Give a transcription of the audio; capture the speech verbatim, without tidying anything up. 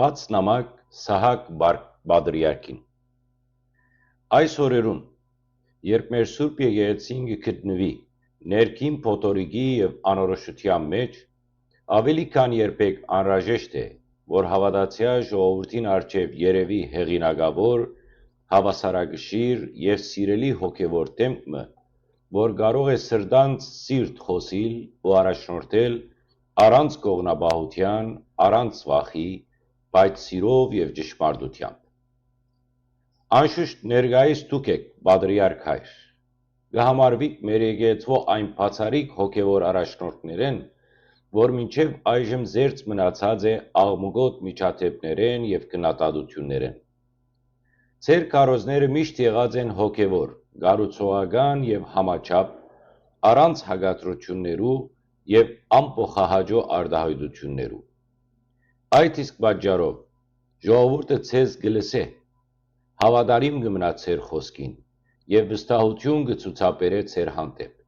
Բաց նամակ Սահակ Պարկ Պատրիարքին։ Այս օրերուն, երբ մեր Սուրբ Եկեղեցին կը գտնուի ներքին փոթորիկի եւ անորոշութեան մէջ, աւելի քան երբեք անհրաժեշտ է, որ հաւատացեալ ժողովուրդին առջեւ երեւի հեղինակաւոր, հաւասարակշիռ եւ սիրելի հոգեւոր դեմք մը, որ կարող է սրտանց սիրտ խօսիլ ու առաջնորդել առանց կողնապահութեան, առանց վախի, բայց սիրով եւ ճշմարտութեամբ։ Անշուշտ ներկայիս դուք էք, Պատրիարք Հայր։ Կը համարուիք մեր եկեղեցւոյ այն բացառիկ հոգեւոր առաջնորդներէն, որ մինչեւ այժմ զերծ մնացած է աղմուկոտ միջադէպներէն եւ քննադատութիւններէն։ Ձեր քարոզները միշտ եղած են հոգեւոր, կառուցողական եւ համաչափ, առանց հակադրութիւններու եւ անփոխահաճոյ արտայայտութիւններու։ Այդ իսկ պատճառով ժողովուրդը ձեզ կը լսէ, հաւատարիմ կը մնայ ձեր խօսքին եւ վստահութիւն կը ցուցաբերէ ձեր հանդէպ։